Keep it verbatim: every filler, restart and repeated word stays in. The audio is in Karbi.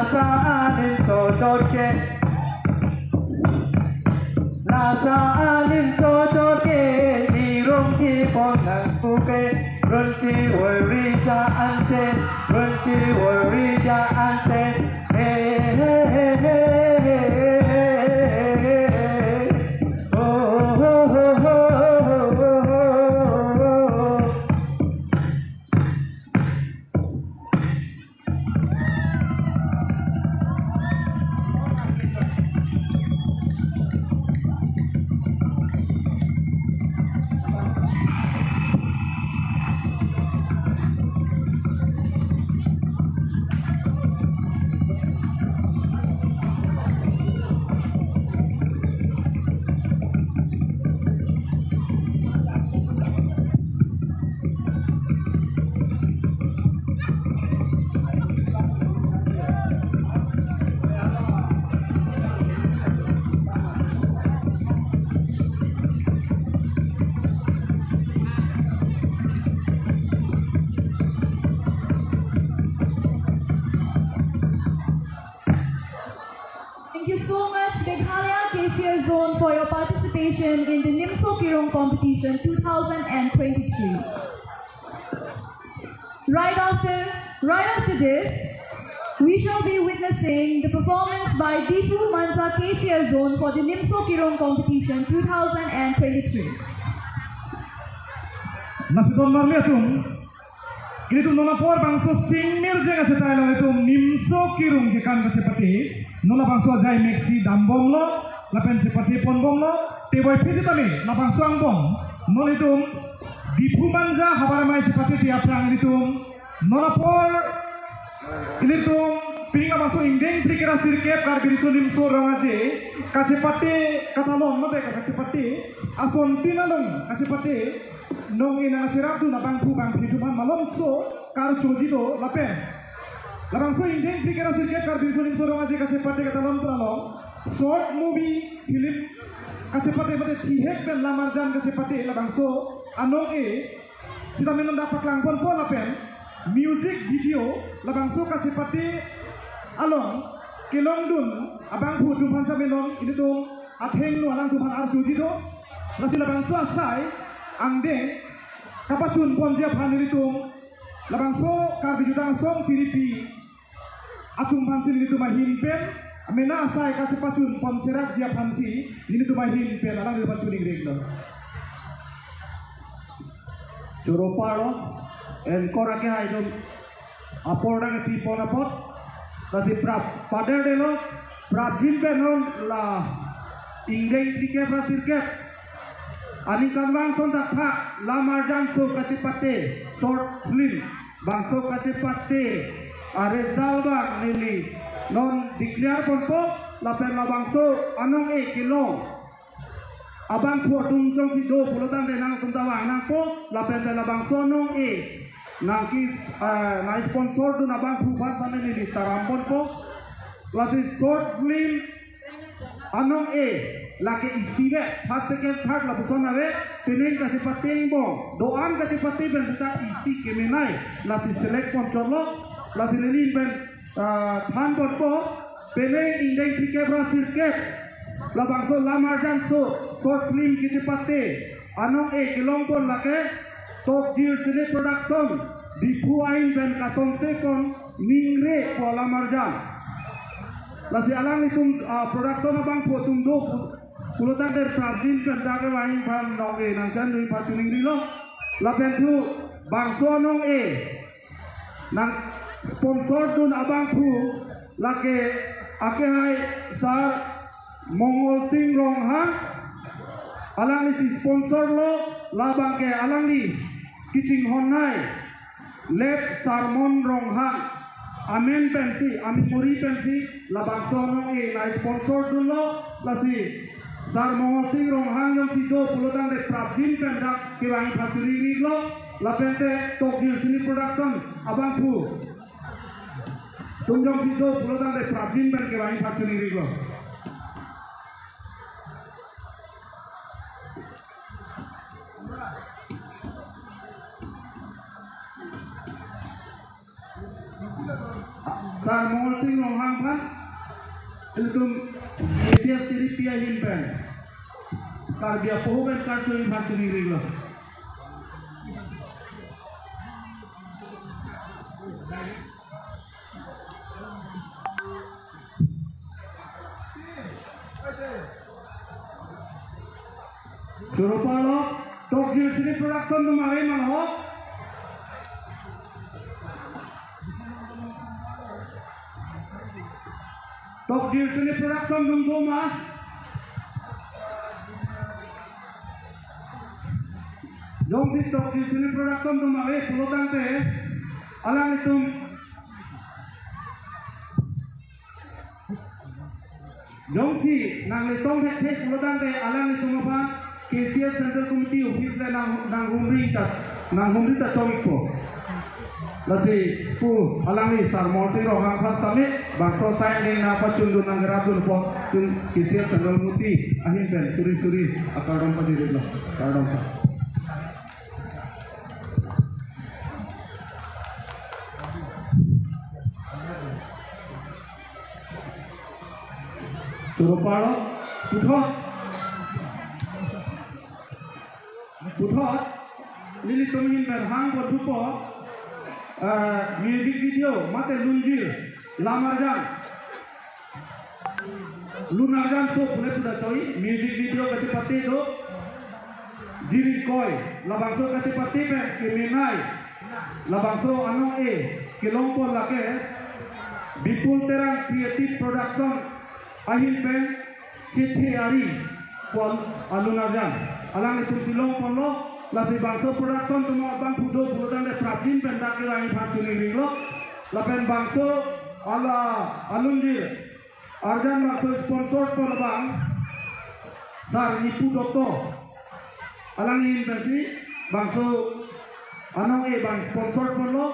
Sa anin sojot ke. Lasa anin sojot ke. Nirong ki pon nang puke. Run ki worry ja ante. Run ki worry ja ante. Hey, hey, hey, hey. Oh, oh, oh, oh, oh, oh, oh. Thank you so much, Meghalaya K C R Zone, for your participation in the Nimso Kirung Competition two thousand twenty-three. Right after, right after this, we shall be witnessing the performance by Diphu Manja K C R Zone for the Nimso Kirung Competition two thousand twenty-three. Nasi don marli atum, ilitum non apor bangso singmir jeng asetai lo, ilitum Nimso Kirung kekan kachepate, non labangso ajai meksi dambomlo, lapen chepate ponbomlo, teboi phisi tame labangso angbong, non ilitum Diphu Manja habar amei chepate ti aphrang ilitum non apor ilitum pini labangso ingdeng phlikra sirkep Karbi Riso Nimso Rong Aje kachepate katalon mate kachepate asontin along kachepate nong-e nangcherapdun abangphu bangphi atum aphan malomso karchoji do lapen labangso ingdeng phlikra sirkep Karbi Riso Nimso Rong Aje kachepate katalon pura along short movie film kachepate mate thihek pen lamarjan kachepate labangso anong-e sitame non dak paklang ponpo lapen music video labangso kachepate along kelongdun abangphu atum aphan sitame non ilitum athengno alangtum aphan archoji do. Lasi labangso asai angdeng kapachun ponji aphan ilitum labangso Karbi Jutang Asong Tiripi atum aphansi nelitum ahin pen, mena asai kachepachun ponserakji aphansi nelitum ahin pen alanglitum aphan choningri iklo. Choro paro, anchor akehai atum apor nangpi pon apot, lasi prap paderdetlo, prapjin pen non la ingdeng phlikep ra sirkep aningkanvang ason thakthak lamarjan aso kachepate short film bangso kachepate aresult abang neli non declare ponpo lapen labangso anong-e kelong abangphu atum jongsi do pulotangte nangtum ta vang nangpo lapen te labangso anong-e nangke, eh, nang-sponsordun abangphu aphan sitame neli taram ponpo. Lasi short film anong-e lake isivet, first, second, third lapuson ave, pining kachepate angbong, do-an kachepate pen seta isi kemenei, lasi select ponchotlo, lasi neli pen, ah, than ponpo, pining ingdeng phlikep ra sirkep, labangso lamarjan aso short film kachepate anong-e kelong pon lake Tokjir Cine Production, Diphu ahin pen kasonse pon Ningre pu alamarjan. Lasi alanglitum, ah, production abangphu atum do pu-, pulotangte prapjin pen dak kevangji aphan nong-e nangchandun aphan choningrilo. Lapen thu bangso anong-e nang-sponsordun abangphu lake akehai Sar Mongol Sing Ronghang, alanglisi sponsorlo, labangke alangli kachinghonnei Late Sarmon Ronghang amen pensi, amemory pensi labangso anong-e nang-sponsordunlo, lasi Sar Mongol Sing Ronghang jongsi do pulotangte prapjin pen dak kevangji aphan choningrilo, lapen te Tokjir Cine Production abangphu atum jongsi do pulotangte prapjin pen kevangji aphan choningrilo. Sar Mongol Sing Ronghang aphan ilitum A C S T D P ahin pen Karbi apoho pen karcho aphan choningri lo. Choro palo, Tokjir Sini Production atum ave ma ho? Tokjir Sini Production atum do ma? Jongsi Tokjir Sini Production atum ave pulo tangte, alanglitum jongsi nangle tong thekthe pulo tangte alanglitum aphan K C S Central Committee Office le nang nanghumri ta nanghumri ta tong ikpo. Lasi pu alangli Sar Mongol Sing Ronghang aphan sami bangso sign ding nangpachundun nangkerapdun apot itum K C S Central Committee ahin pen suri suri akardom pajirlo. Kardom. Choro palo, puthot. Puthot, nelitum ahin pen hang po thupo, eh, music video, mate lunjir, Lam Arjan. Lun Arjan so pule puda choi, music video kachepate do, Jiring Koi, labangso kachepate pen kemenei, labangso anong-e, kelong pon lake, Bipul Terang Creative Production ahin pen, Chethe Ari pu a-Lun Arjan. Alanglitum chelong ponlo, lasi bangso production atum abang pudo pulo tangte prapjin pen dak kevang aphan choningri lo. Lapen bangso ala alunjir arjan bangso sponsor pon abang Sar Nipu Dotto. Alangli ahin pensi bangso anong-e abang sponsor ponlo.